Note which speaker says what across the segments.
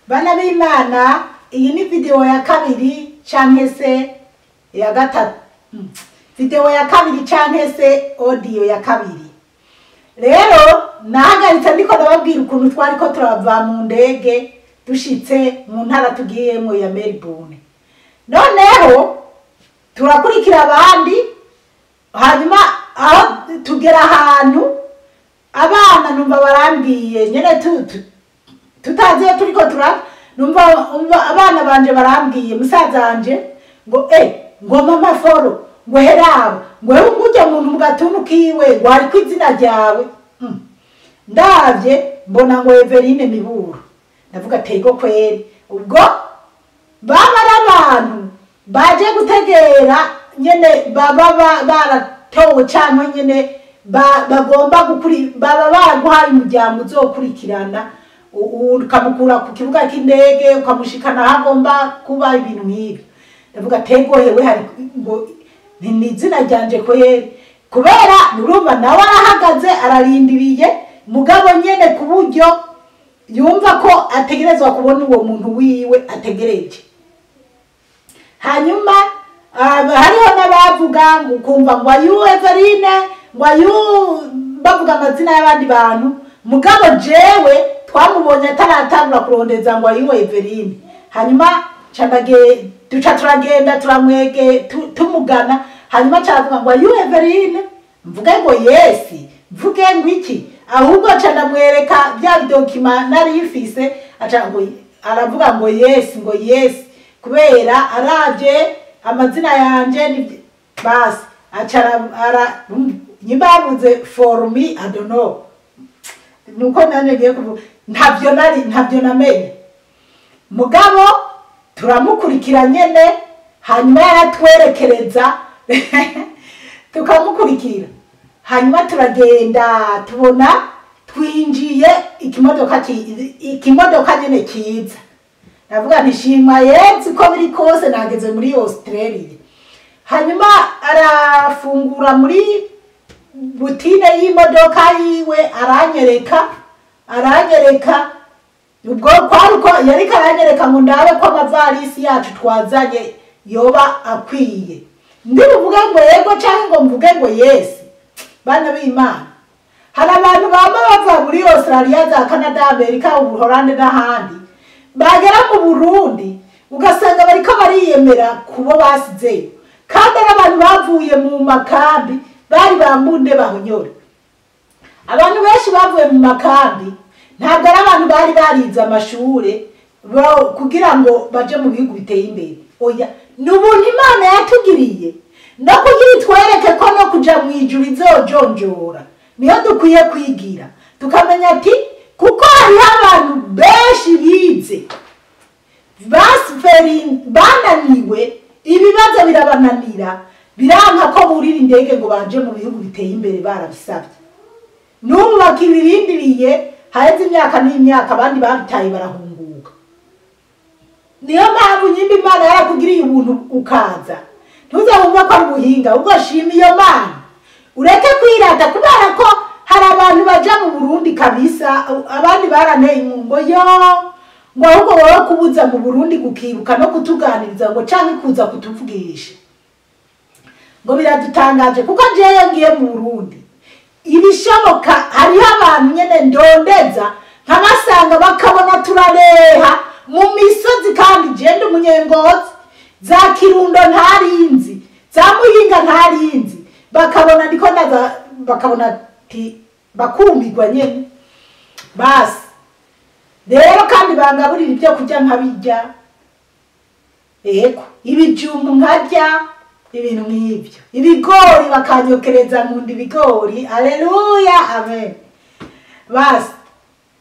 Speaker 1: Bana b'Imana, iyi ni video ya kabiri canke se ya gatatu, video ya kabiri canke se audio ya kabiri. Rero nahagaritse ndiko ndababwira ukuntu twariko turava mu ndege dushitse mu ntara tugiyemo ya Melbourne. Noneho turakurikira abandi, hanyuma aho tugera ahantu abana numva barambwiye nyene tutazi iyo turiko numva abana banje barambwiye, musaza wanje ngo ngo mama Foro, ngo heraba, ngo hewe ngujya muntu mu gatuntu kiwe, ngo hariko izina ryawe. Ndavye mbona ngo Everine Miburo, ndavuga tego kweri. Ubwo baba ari abantu baje gutegera nyene, baba baratowe canke nyene bagomba gukuri, baba baraguhaye umuryango uzokurikirana, ukamukura ku kibuga cy'indege ukamushikana aho agomba kuba, ibintu nk'ibyo. Ndavuga tego hewe hari ngo ni izina ryanje kweri, kubera nurumva nawe arahagaze ararindiriye, mugabo nyene ku buryo yumva ko ategerezwa kubona uwo muntu wiwe ategereje. Hanyuma hariho n'abavuga ngo ukumva ngo ayu Everine, ngo ayu, bavuga amazina y'abandi bantu, mugabo jewe twamubonye ataratangura kurondeza ngo ayu Everine. Hanyuma duca turagenda turamwege tumugana, hanyuma caravuga ngo ayu Everine, mvuge ngo yesi, mvuge ngo iki, ahubwo ca ndamwereka bya bidokima nari mfise, aca ngo aravuga ngo yesi, ngo yesi, kubera aravye amazina yanje ni basi, aca ara nyimba yavuze for me, I don't know, nuko nanje ngiye kuvuga ntavyo nari, ntavyo namenye, mugabo turamukurikira nyene. Hanyuma yaratwerekereza tukamukurikira, hanyuma turagenda tubona twinjiye ikimodoka nyene kiza. Ndavuga nti shimwa Yezu ko biri kose nageze muri Australia. Hanyuma arafungura muri butine y'imodoka yiwe, aranyereka ubwo kwari uko yariko aranyereka ngo ndabe ko amavarisi yacu twazanye yoba akwiye. Ndi buvuge ngo yego canke ngo mvuge ngo yesi. Bana b'Imana, hari abantu bama bava muri Australia, za Canada, Amerika, Ubuholande n'ahandi, bagera mu Burundi ugasanga bariko bariyemera kubo basizeyo, kandi ari abantu bavuye mu makambi bari bambunde bahonyora. Abantu benshi bavuye mu makambi ntabwo ari abantu bari barize amashure kugira ngo baje mu bihugu biteye imbere. Oya, ni ubuntu Imana yatugiriye no kugira itwereke ko no kuja mu ijuru izojonjora. Niyo dukwiye kwigira tukamenya ati kuko hariho abantu benshi bize bananiwe, ibibazo birabananira, biranka ko burira indege ngo baje mu bihugu biteye imbere barabisabye. N'ubu bakibirindiriye haheze imyaka n'imyaka, abandi babitaye barahunguka. Niyo mpamvu nyimba Imana yarakugiriye ubuntu ukaza, ntuze wumva ko ari ubuhinga, ubwo shima iyo Mana, ureke kwirata, kubera ko hari abantu baja mu Burundi kabisa, abandi baranteye inkungo yo ngo ahubwo wowe kubuza mu Burundi gukibuka no kutuganiriza ngo canke kuza kutuvugisha, ngo biradutangaje. Kuko jewe ngiye mu Burundi ibishoboka hariho abantu nyene ndondeza nkabasanga bakabona turareha mu misozi, kandi je ndi umunyengozi, za Kirundo ntarinzi, za Muyinga ntarinzi, bakabona ndiko ndaza, bakabona ti bakumirwa nyene basi. Rero kandi bangaburira ibyo kurya nkabirya, ego ibijumbu nkarya, ibintu nk'ibyo, ibigori bakanyokereza nkunda ibigori. Haleluya, amen. Basi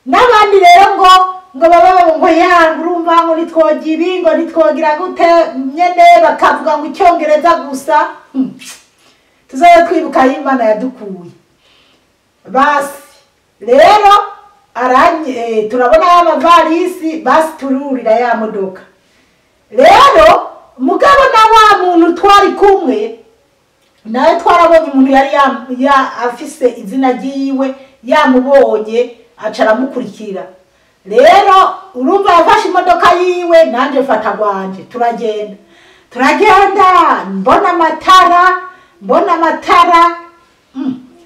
Speaker 1: n'abandi rero ngo baba ngo yanga urumva ngo nitwogira ibi, ngo nitwogira gute nyene, bakavuga ngo icyongereza gusa. Tuzabe twibuka aho Imana yadukuye. Basi rero turabona ya mavarisi, basi tururira ya modoka. Rero mugabo na wa muntu twari kumwe nawe twarabonye umuntu yari afise izina ryiwe, yamubonye aca aramukurikira. Rero urumva yafashe imodoka yiwe, nanje mfata gwanje, turagenda. Turagenda mbona amatara, mbona amatara.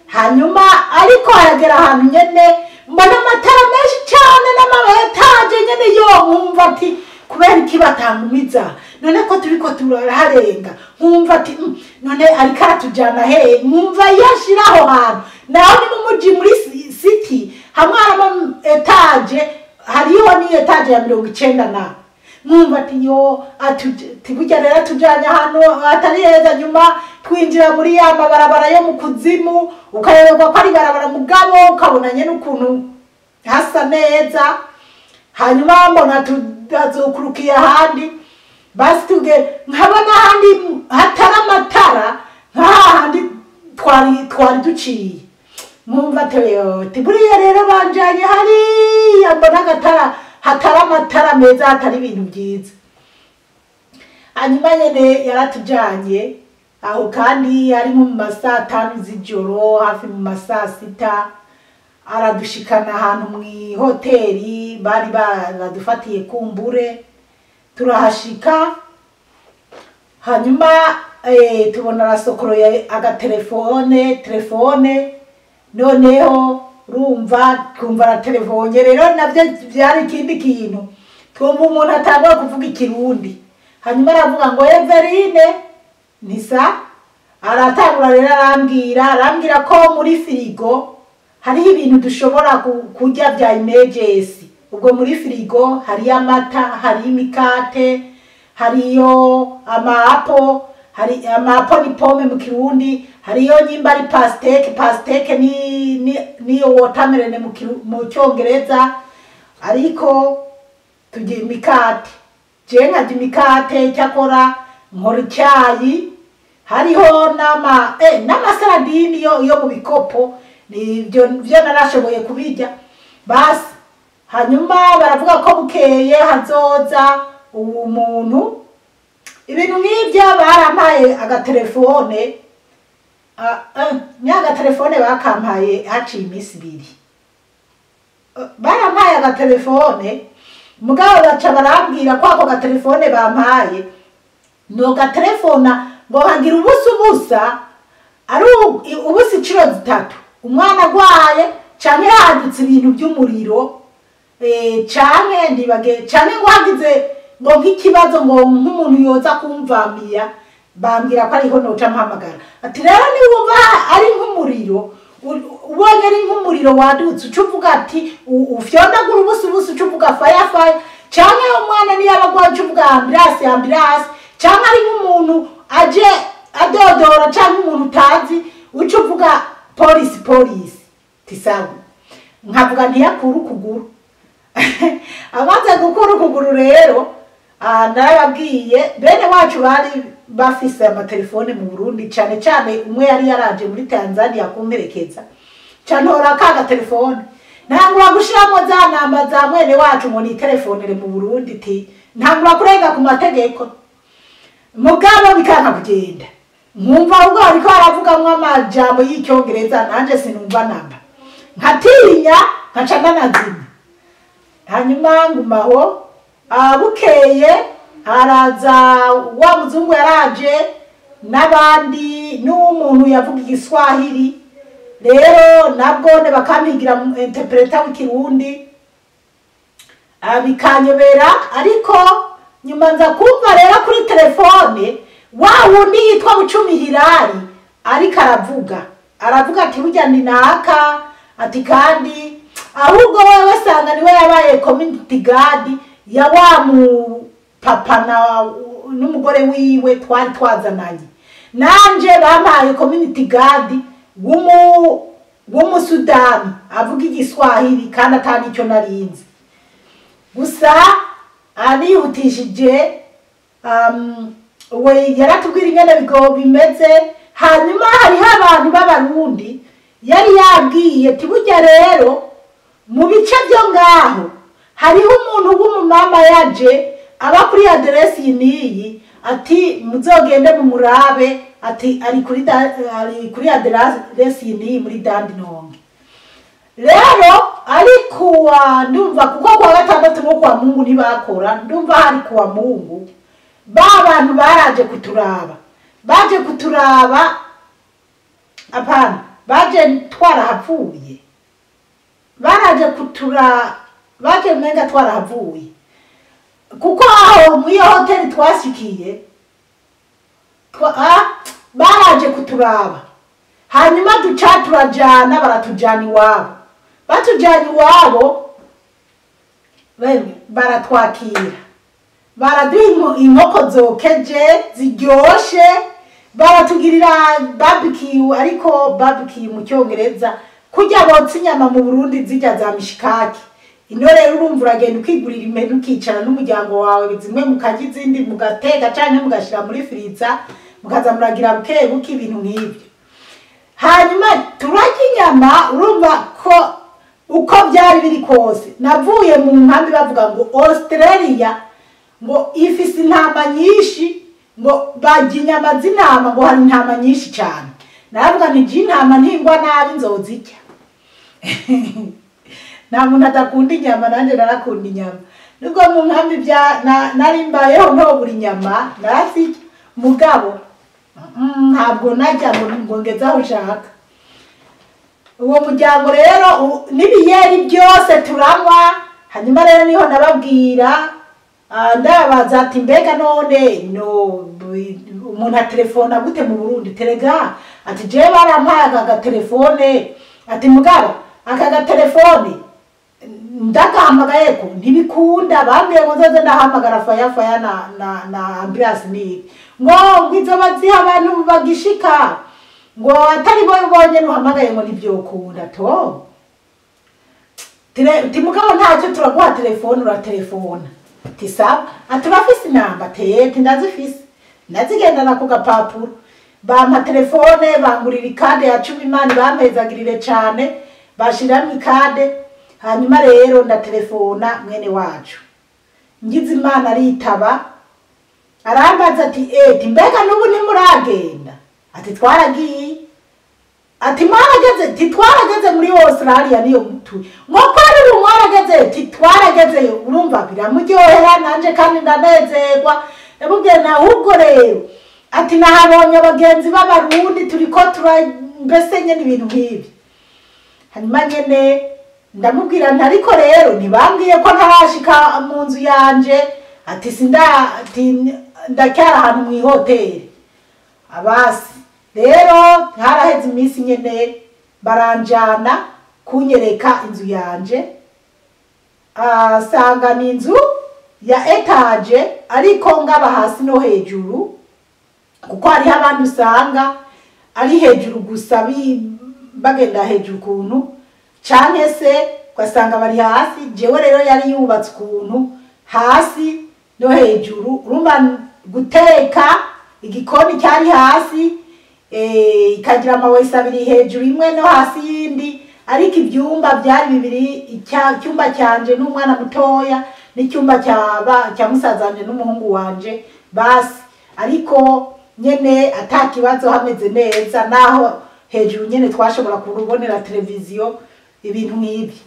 Speaker 1: Hanyuma ariko haragera ahantu nyene mbona amatara menshi cyane n'ama étage nyene, yo nkumva ati kubera iki batangumiza? None ko turiko turaharenga, nkumva ati none ariko aratujana hehe? Nkumva yashira aho hantu naho ni mu muji, muri city, hamwe harimo étage, hariho ni étage ya 90 na, nkumva ati yo ati burya rero atujanye ahantu hatari heza. Nyuma twinjira muri ya mabarabara yo mu kuzimu, ukayoberwa ko ari barabara, mugabo ukabona nyene ukuntu hasa neza. Hanyuma mbona tudazukurukiye ahandi, basi tuge nkabona ahandi hatari amatara nk'ahandi twari duciye, nkumva ati buriya rero banjanye hariya, mbona agatara hatari amatara meza, hatari ibintu byiza. Hanyuma nyene yaratujanye aho, kandi ari nko mu masaa 5 z'ijoro, hafi mu masaa 6, aradushikana ahantu mw'ihoteli bari baradufatiye kumbure. Turahashika, hanyuma tubona arasokoroye agatelefone, telefone. Noneho urumva twumva aratelefone, rero navyo vyari ikindi kintu, twumva umuntu atangura kuvuga Ikirundi. Hanyuma aravuga ngo "Everine nisa", aratangura rero arambwira ko muri firigo hariho ibintu dushobora kurya vya emergency. Ubwo muri firigo hariyo amata, hariyo imikate, hariyo ama apple, hari ama apple ni pomme mu Kirundi, hariyo nyimba ari pastèque, pastèque ni watermelon mu Cyongereza. Ariko turya imikate, je nkarya imikate, cyakora nkora icyayi, hariho n'amasaradini yo mu bikopo, nibyo byo narashoboye kubirya basi. Hanyuma baravuga ko bukeye hazoza uwo muntu, ibintu nk'ibyo. Barampaye agatelefone, nya agatelefone bakampaye haciye iminsi 2. Barampaye agatelefone, mugabo baca barambwira ko ako gatelefone bampaye no gatelefona ngo hagira ubusa ubusa ari ubusa incuro 3, umwana agwaye canke hadutse ibintu by'umuriro, canke ndibage, canke ngo hagize ngo nk'ikibazo, ngo nk'umuntu yoza kumvamiya, bambwira ko ariho noca mpamagara. Ati rero niwumva ari nk'umuriro, ubonye ari nk'umuriro wadutse, uca uvuga ati ufyondagura ubusa ubusa, uca uvuga "fire, fire", canke umwana niyo aba agwaye uca uvuga "ambulance, ambulance", canke ari nk'umuntu aje adodora canke umuntu utazi, uca uvuga "polisi, polisi". Tisawa, nkavuga ntiyakura ukuguru. Amaze gukura ukuguru rero, narababwiye bene wacu bari bafise amatelefone mu Burundi, cane cane umwe yari yaraje muri Tanzania kumperekeza, cantora ka gatelefone, ntangura gushiramo za namba za mwene wacu ngo nitelefonere mu Burundi, ti ntangura kurenga ku mategeko, mugabo bikanka kugenda. Nkumva ubwo ariko aravugamwo amajambo y'Icyongereza, nanje sinumva namba, nkatinya nkaca ndanazimya. Hanyuma ngumaho. Bukeye haraza wa muzungu yaraje n'abandi n'umuntu yavuga Igiswahili, rero nabwo bakampigira interpreter w'Ikirundi, bikanyobera. Ariko nyuma nza kumva rero kuri telefone wa wundi yitwa Bucumi Hirari ariko aravuga ati burya ni naka, ati kandi ahubwo wewe sanga niwe yabaye community guard ya wa mu papa na n'umugore wiwe twari twazananye. Nanje bampaye community guard w'Umusudani avuga Igiswahili, kandi atari icyo narinzi. Gusa arihutishije, we yaratubwira ingene bigo bimeze. Hanyuma hariho abantu b'Abarundi yari yabwiye ati burya rero mu bice byo ngaho hariho umuntu w'umumama yaje aba kuri aderesi iyi n'iyi, ati muzogende mumurabe, ati ari kuri aderesi iyi n'iyi muri Dandenong. Rero ari kuwa, ndumva kuko kuwa Kuwa Mungu ntibakora, ndumva hari kuwa Mungu. Ba bantu baraje kuturaba, baje kuturaba, apana, baje twarahavuye, baraje kutura, baje menga twarahavuye, kuko aho muri iyo hoteli twashikiye baraje kuturaba. Hanyuma duca turajana, baratujana iwabo, batujanye iwabo baratwakira, baraduha inkoko zokeje ziryoshe, baratugirira barbecue, ariko barbecue mu Cyongereza kurya botsa inyama mu Burundi zirya za mishikaki. Ino rero urumva uragenda ukigurira impene ukicara n'umuryango wawe, zimwe mukarya izindi mugateka canke mugashira muri firiza, mukaza muragira buke buke ibintu nk'ibyo. Hanyuma turarya inyama, urumva ko uko byari biri kose navuye mu nkambi bavuga ngo Australia ngo ifise intama nyinshi, ngo barya inyama z'intama, ngo hari intama nyinshi cyane. Naravuga nti je intama ntingwa nabi nzozirya. Nta muntu adakunda inyama, nanjye narakunda inyama. Nubwo mu nkambi nari mbayeho ntobura inyama, narazirya, mugabo ntabwo najya ngo ngeze aho nshaka. Uwo muryango rero n'ibiyeri byose turanywa. Hanyuma rero niho nababwira, ndabaza ati mbega none no umuntu atelefona gute mu Burundi? Terega ati jewe barampaye aka gatelefone, ati mugabo aka gatelefone ndagahamagaye ko ntibikunda, bambwiye ngo nzoze ndahamagara faya faya na ambulance ni ngo ngwizo baziha abantu bagishika, ngo atari bo bonyene uhamagaye ngo ntivyokunda. To ti mugabo ntacyo, turaguha telefone uratelefona. Tisaba ati urafise inamba? Tete ndazifise, ndazigendana ku gapapuro. Bampa telefone, bangurira ikade ya 10 Imana bampezagirire cane, bashiramwo ikade. Hanyuma rero ndatelefona mwene wacu, ngize Imana aritaba, arambaza ati eti mbega n'ubu ntimuragenda? Ati twaragiye. Ati mwarageze? Ati twarageze muri Australia niyo mutuye. Ngo ko ari ubu mwarageze? Ati twaragezeyo. Urumva biramuryohera, nanje kandi ndanezerwa. Ndamubwira na ahubwo rero ati nahabonye abagenzi b'Abarundi turiko tura mbese nyene ibintu nk'ibi. Hanyuma nyene ndamubwira nti ariko rero ntibambwiye ko ntarashika mu nzu yanje, ati sinda, ati ndacyari ahantu mw'ihoteli. Abasi rero haraheze iminsi nyene baranjana kunyereka inzu yanje, asanga ni inzu ya etaje ariko ngaba hasi no hejuru, kuko hariho abandi usanga ari hejuru gusa bagenda hejuru ukuntu, canke se ugasanga bari hasi. Jewe rero yari yubatse ukuntu hasi no hejuru, urumva guteka igikoni cyari hasi, ikagira amawese abiri hejuru imwe no hasi yindi, ariko ibyumba byari bibiri, icyumba cyanje n'umwana mutoya n'icyumba cya musazanje n'umuhungu wanje basi. Ariko nyene atakibazo, hameze neza, naho hejuru nyene twashobora kurubonera televiziyo ibintu nk'ibi.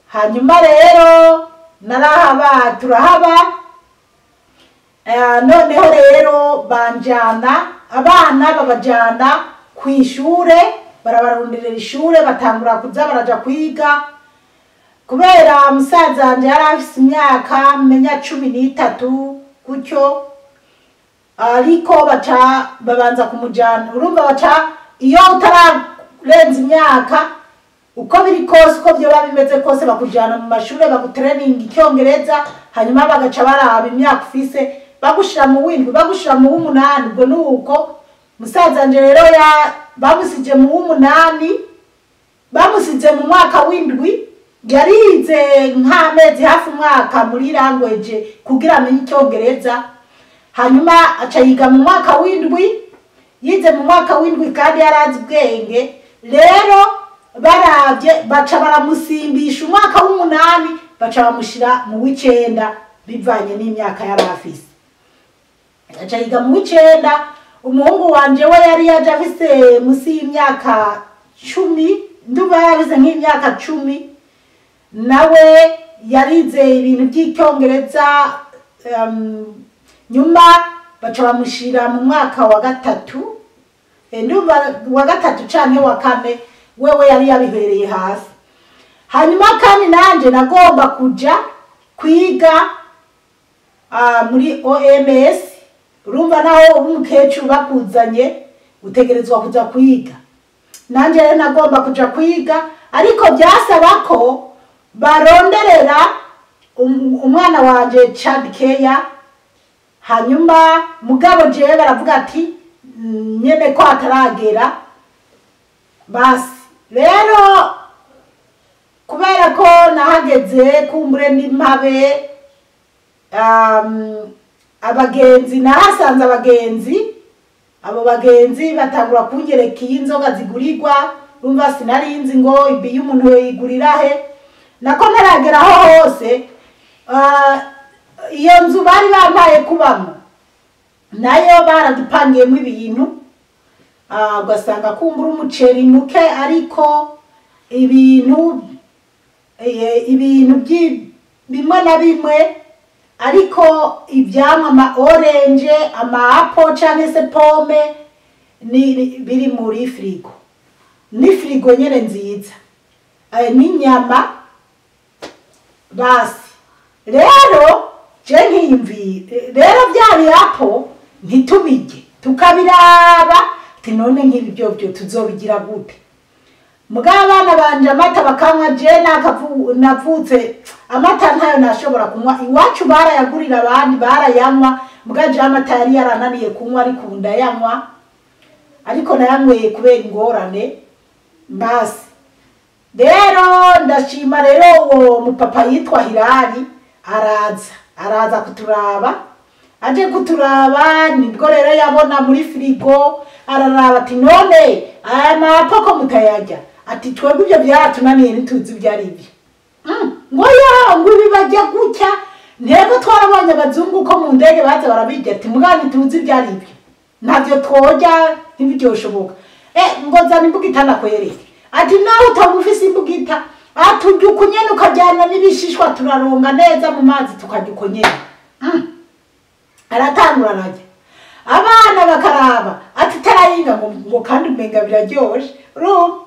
Speaker 1: Hanyuma rero narahaba, turahaba. Noneho rero banjana abana babajana ku ishure, barabarundirira ishure, batangura kuza baraja kwiga. Kubera musaza wanje yari afise imyaka menya 13 gutyo, ariko baca babanza kumujana. Urumva baca iyo utararenza imyaka uko biri kose, uko vyoba bimeze kose, bakujana mu mashure bagutraining icyongereza, hanyuma bagaca baraba imyaka ufise, bagushira mu w'indwi, bagushira mu w'umunani. Ubwo nuko musaza wanje rero bamusije mu w'umunani, bamusize mu mwaka w'indwi, yarize nk'amezi hafi umwaka muri language kugira amenye icyongereza. Hanyuma aca yiga mu mwaka w'indwi, yize mu mwaka w'indwi kandi yarazi ubwenge. Rero baravye baca baramusimbisha umwaka w'umunani, baca bamushira mu w'icenda bivanye n'imyaka yari afise. Aca yiga mu w'icenda. Umuhungu wanje we yari yaje afise musi y'imyaka 10, ndumva yari afise nk'imyaka 10, nawe yarize ibintu by'icyongereza, nyuma baca bamushira mu mwaka wa gatatu, ndumva wa gatatu canke wa kane, wewe yari yabihereye hasi. Hanyuma kandi nanje nagomba kuja kwiga muri OMS. Urumva naho umukecuru bakuzanye utegerezwa kuja kwiga. Nanje rero nagomba kuja kwiga, ariko byasaba ko baronderera umwana wanje child care. Hanyuma mugabo jewe baravuga ati nyene ko ataragera. Basi rero kubera ko nahageze kumbure n'impabe, abagenzi nahasanze abagenzi, abo bagenzi batangura kunyereka iyi nzoga zigurirwa. Urumva sinarinzi ngo ibi y'umuntu yoyigurira he, nako ntarageraho hose. Iyo nzu bari bampaye kubamo nayo baradupangiyemo ibintu, ugasanga kumbura umuceri muke, ariko ibintu bimwe na bimwe, ariko ivyamwa ama orange, ama apple canke se pome ni biri muri frigo, ni frigo nyene nziza, n'inyama. Basi rero je nkiyumvira rero byari apple ntitubirye, tukabiraba ati none nk'ibi byo tuzobigira gute? Mugabo abana banje amata bakanywa, je navutse amata ntayo nashobora kunywa, iwacu barayagurira abandi barayanywa, mugabo je amata yari yarananiye kunywa, ariko ubu ndayanywa, ariko nayanyweye kubera ingorane. Basi rero ndashima rero uwo mupapa yitwa Hirari, araza kuturaba. Aje kuturaba nibwo rero yabona muri frigo, araraba ati none aya mapoko mutayarya? Ati twebwe ibyo byaratunaniye ntituzi ibyo ari byo. Ngo ya ngo ibi bajya gutya, ntego twarabonye abazungu ko mu ndege baza barabirya, ati mugabo ntituzi ibyo ari byo, ntavyo tworya ntibiryoshoboka. Ngo zana imbugita nakwereke. Ati nawe utaba ufise imbugita, aturya uko nyene ukajyana n'ibishishwa, turaronga neza mu mazi tukarya uko nyene. Aratangura ararya, abana bakaraba ati tarayinga ngo kandi umenga biraryoshe. Urumva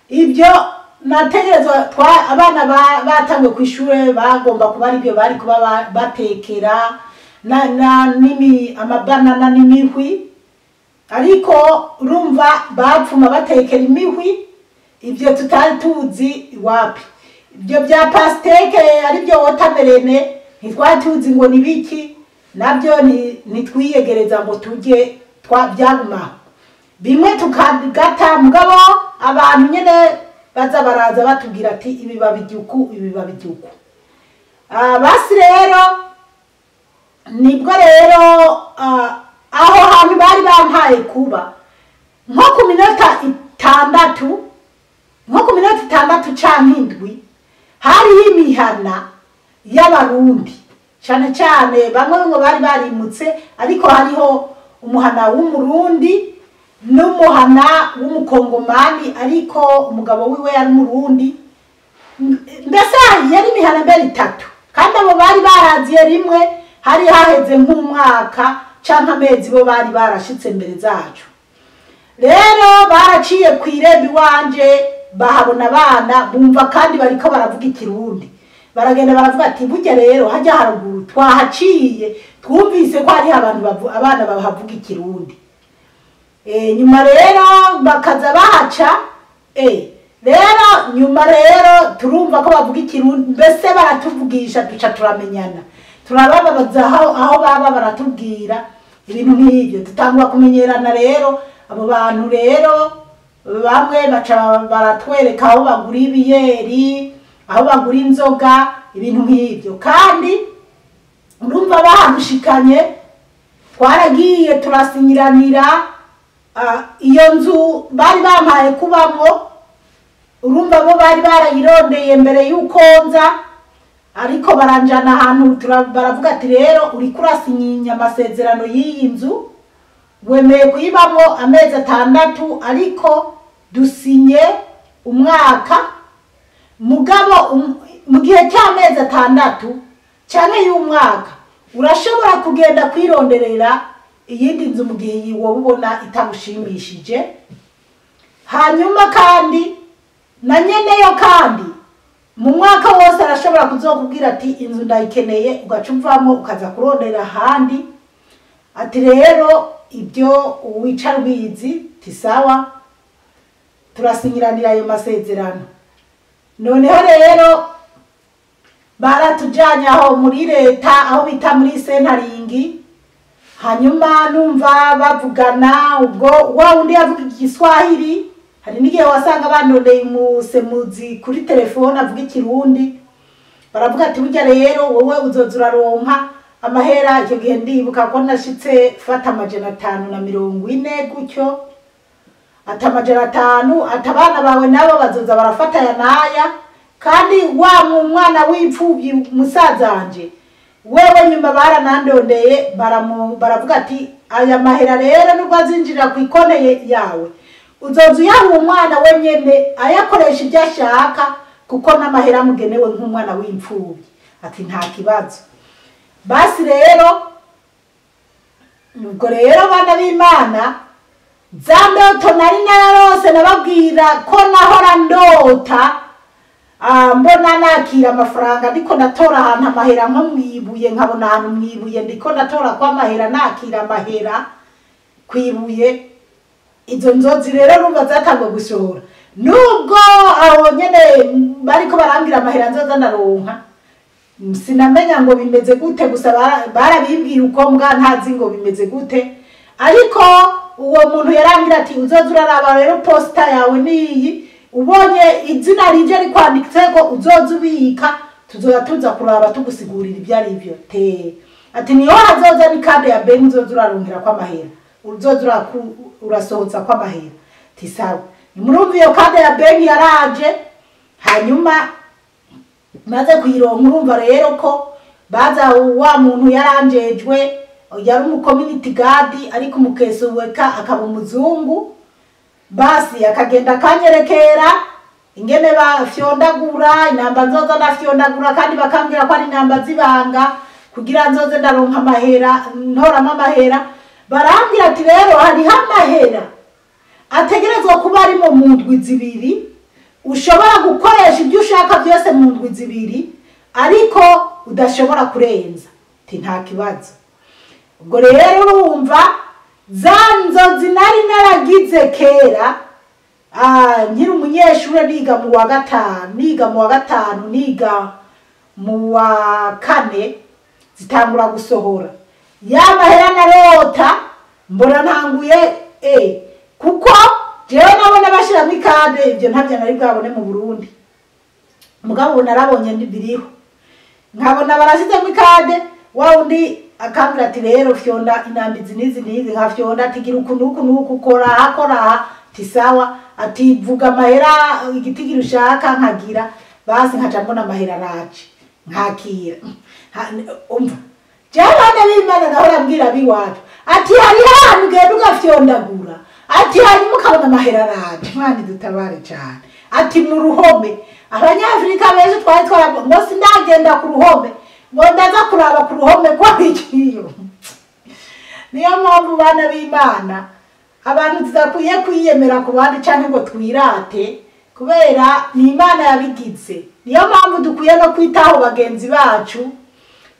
Speaker 1: ibyo nategerezwa, abana batangwe ku ishure bagomba kuba ari byo bari kuba batekera amabanana n'imihwi, ariko urumva bapfuma batekera imihwi, ibyo tutari tuzi iwapi. Ibyo bya pasteke ari byo watermelon ntitwari tuzi ngo ni biki, nabyo ntitwiyegereza ngo tujye byagumaho bimwe tukagata. Mugabo abantu nyene baza baraza batubwira ati ibi babiryuku, ibi babiryuku. Basi rero nibwo rero aho hantu bari bampaye kuba nko ku minota itandatu, nko ku minota itandatu canke indwi, hariho imihana y'Abarundi, cane cane bamwe ngo bari barimutse, ariko hariho umuhana w'Umurundi n'umuhana w'Umukongomani, ariko umugabo wiwe yari Umurundi. Mbese yari imihana mbere itatu, kandi abo bari baraziye rimwe, hari haheze nk'umwaka canke amezi bo bari barashitse mbere zacu. Rero baraciye kw'irembo iwanje bahabona abana, bumva kandi bariko baravuga ikirundi, baragenda baravuga ati burya rero hajya haruguru twahaciye twumvise ko hariho abantu abana bahavuga ikirundi. Nyuma rero bakaza bahaca, rero nyuma rero turumva ko bavuga ikirundi, mbese baratuvugisha duca turamenyana, turababaza aho baba baratubwira ibintu nk'ibyo, dutangura kumenyerana. Rero abo bantu rero bamwe baca baratwereka aho bagura ibiyeri, aho bagura inzoga, ibintu nk'ibyo. Kandi urumva bahadushikanye, twaragiye turasinyiranira iyo nzu bari bampaye kubamwo. Urumva bo bari barayirondeye mbere y'uko nza, ariko baranjana ahantu baravuga ati rero uriko urasinyinya amasezerano y'iyi nzu, wemeye kuyibamwo amezi 6, ariko dusinye umwaka. Mugabo Mu gihe cy'amezi 6 cyane y'umwaka urashobora kugenda kwironderera iyindi nzu mu gihe wowe ubona itagushimishije. Hanyuma kandi na nyeneyo kandi mu mwaka wose arashobora kuzokubwira ati inzu ndayikeneye, ugaca uvamo ukaza kurondera ahandi. Ati rero ibyo wicara ubizi, tisawa, turasinyiranira ayo masezerano. Noneho rero baratujanye aho muri leta, aho bita muri Centrelink. Hanyuma numva bavugana, ubwo wa wundi yavuga Igiswahili, hari n'igihe wasanga bandondeye umusemuzi kuri telefone avuga Ikirundi. Baravuga ati burya rero wowe uzoza uraronka amahera. Icyo gihe ndibuka ko nashitse fata 540 gutyo, ati 500, ati abana bawe nabo bazoza barafata aya n'aya, kandi wa mwana w'imfubyi musazanje wewe nyuma baranandondeye baravuga ati aya mahera rero nubwo azinjira ku ikone yawe uzoza uyaha uwo mwana wenyene ayakoresha ibyo ashaka, kuko n'amahera amugenewe nk'umwana w'imfubyi. Ati nta kibazo. Basi rero ubwo rero bana b'Imana, za ndoto nari nararose nababwira ko nahora ndota, mbona nakira amafaranga ndiko ndatora ahantu amahera nko mwibuye, nkabona ahantu mwibuye ndiko ndatora kwa amahera, nakira amahera kwibuye. Izo nzozi rero numva zatangwa gusohora, nubwo aho nyene bariko barambwira amahera nzoza ndaronka, sinamenya ngo bimeze gute, gusa barabimbwira uko mbwa ntazi ngo bimeze gute. Ariko uwo muntu yarambwira ati uzoza uraraba rero posta yawe niyi, ubonye izina rije rikwanditseko uzoza ubika, tuzoza tuza kuraba tugusigurira ibyo ari byo. Te ati niyo hazoza ni kade ya benki uzoza uraronkera kwa mahera, uzoza urasohotsa kwa mahera. Ti sawa. Murumva iyo kade ya benki yaraje, hanyuma maze kuyironka urumva rero ko baza wa muntu yaranjejwe, yari umu community guard ariko umukesuweka akaba umuzungu. Basi akagenda akanyerekera ingene bafyondagura inamba nzoza ndafyondagura, kandi bakambwira ko ari inamba zibanga kugira nzoze ndaronka amahera, ntoramo amahera. Barambwira ati rero hariho amahera ategerezwa kuba arimo mu ndwi 2, ushobora gukoresha ibyo ushaka byose mu ndwi 2, ariko udashobora kurenza. Ati nta kibazo. Ubwo rero urumva za nzozi nari naragize kera, nkiri umunyeshure niga mu wa gatanu, niga mu wa gatanu, niga mu wa kane, zitangura gusohora. Ya mahera narota mbona ntanguye kuko jewe nabona bashiramo ikade, ibyo ntabyo nari bwabone mu Burundi. Mugabo narabonye biriho, nkabona barashizemo ikade, wa wundi akambwira ati rero fyonda inamba izi n'izi n'izi, nkafyonda ati gira uku n'uku n'uku, kora aha, kora aha, ati sawa, ati vuga amahera igitigiri ushaka, nkagira basi nkaca mbona amahera araje nkakira. Umva jewe bana b'Imana nahora mbwira abiwacu ati hariho ahantu ugenda ugafyondagura, ati hanyuma ukabona amahera araje. Imana idutabare cyane. Ati mu ruhome, abanyafurika benshi twari twara ngo sindagenda ku ruhome, ngo ndaza kuraba ku ruhome ko ikiyo. Niyo mpamvu bana b'Imana abantu tudakwiye kwiyemera ku bandi canke ngo twirate, kubera ni Imana yabigize. Niyo mpamvu dukwiye no kwitaho bagenzi bacu,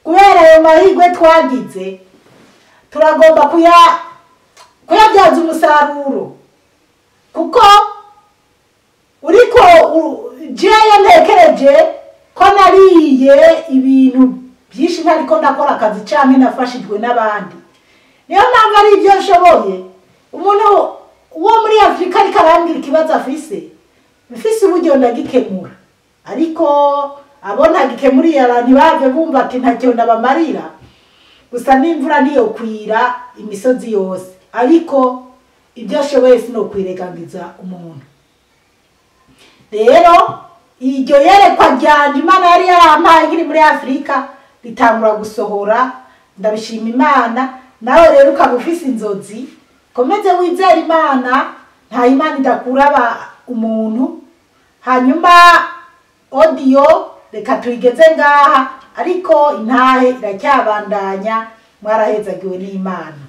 Speaker 1: kubera ayo mahirwe twagize turagomba kuyabyaza umusaruro. Kuko uriko jewe ntekereje ko nariye ibintu byinshi ntariko ndakora akazi canke nafashijwe n'abandi. Niyo mpamvu ari ibyo nshoboye. Umuntu wo muri Afrika ariko arambwira ikibazo afise, mfise uburyo ndagikemura, ariko abo ntagikemuriye abantu bave bumva ati ntacyo ndabamarira. Gusa n'imvura ntiyokwira imisozi yose, ariko ibyo ashoboye sinokwiregangiza umuntu. Rero iryo yerekwa ryanje Imana yari yarampaye nkiri muri Afrika ritangura gusohora, ndabishima Imana. Nawe rero ukaba ufise inzozi, komeze wizere Imana, nta Imana idakura umuntu. Hanyuma audio Reka tuyigeze ngaha, ariko intahe iracyabandanya. Mwarahezagiwe n'Imana.